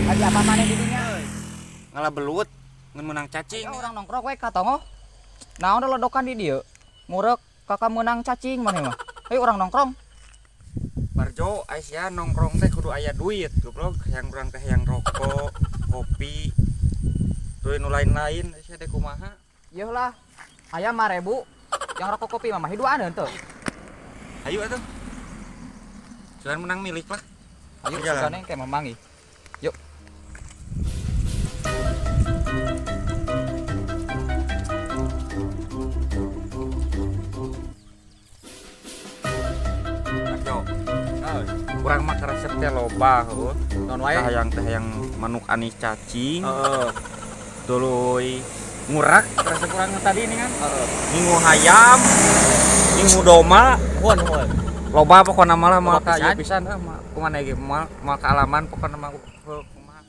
Lagi apa maneh di dinya? Ngalah belut ngan menang cacing. Ya, orang nongkrong we ka tongoh. Naon ledokan di dieu? Ngurek kakak menang cacing maneh mah. Ayo orang nongkrong. Barjo aya nongkrong teh kudu aya duit goblok, hayang urang teh hayang rokok, kopi, tuh nu lain-lain sia teh kumaha? Yeuh lah. Aya 5.000 yang rokok kopi mah hiduan henteu. Ayo atuh. Sugan menang milik lah. Ayo sugane kayak memangi. Yuk. Barjo. Kurang mah resep teh loba heuh. Naon wae? Hayang teh hayang manuk anis cacing. Heeh. Tuluy ngurak resep urang tadi ini kan. Heeh. Ngingu hayam, ngingu domba, Nuhun nuhun. Loba pokona mah lah moal Loba ka ieu pisan. pisan heuh kumaha ge moal moal kaalaman pokona mah kumaha.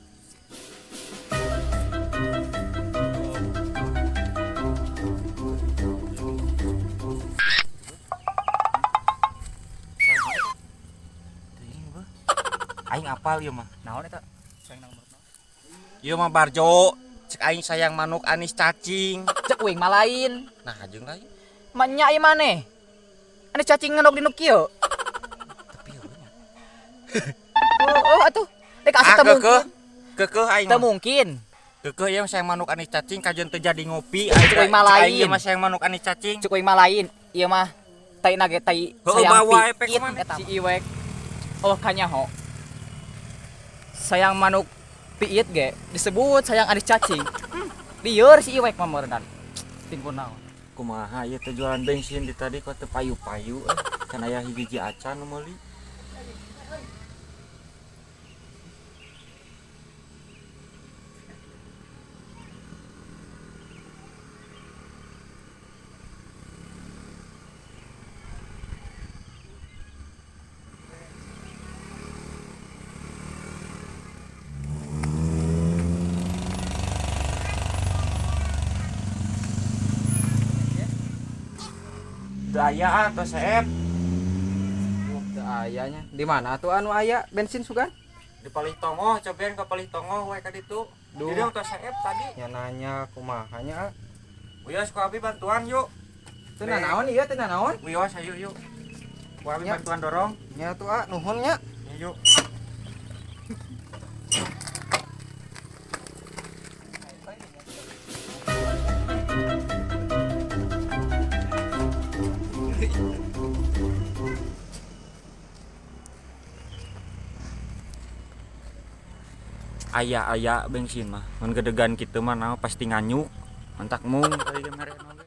Aing apal ieu mah. Naon eta? Sayang naon? Ieu mah Barjo, cek aing sayang manuk anis cacing. Cek uing mah lain. Nah, jeung lain. Manya ieu maneh. Anis cacing ngendok di nu kieu. Tapi heuh nya. Oh, atuh. Dek asa teu mungkin. Keukeuh aing. Teu mungkin. Keukeuh ieu sayang manuk anis cacing kajeun teu jadi ngopi. Cek uing mah lain. Aing ieu mah sayang manuk anis cacing. Cek uing mah lain. Ieu mah tai na ge tai sayang bawa efek piit maneh. eta si Iwek. Oh kanyaho. Sayang manuk piit ge disebut sayang anis cacing. Lieur si Iwek mah meureundan. Ting kunaon. Kumaha ieu teh jualan bensin di tadi kok teu payu-payu eh. Can aya hiji acan nu meuli. Teu aya atuh Seep. Teu aya nya. Di mana tuh anu aya bensin sugan? Di palih tongoh, cobain ke palih tongoh we ka ditu. Duh. Di dieu teh Seep tadi. Nya nanya kumaha nya. Wios ku abi bantuan yuk. Teu nanaon ieu teu nanaon? Wios ayo yuk. Ku abi Nya. bantuan dorong. Nya tuh ah nuhun nya. Nya yuk. Aya-aya bensin mah mun gedegan kitu mah naon pasti nganyuk mantak mung tadi ge mere oge.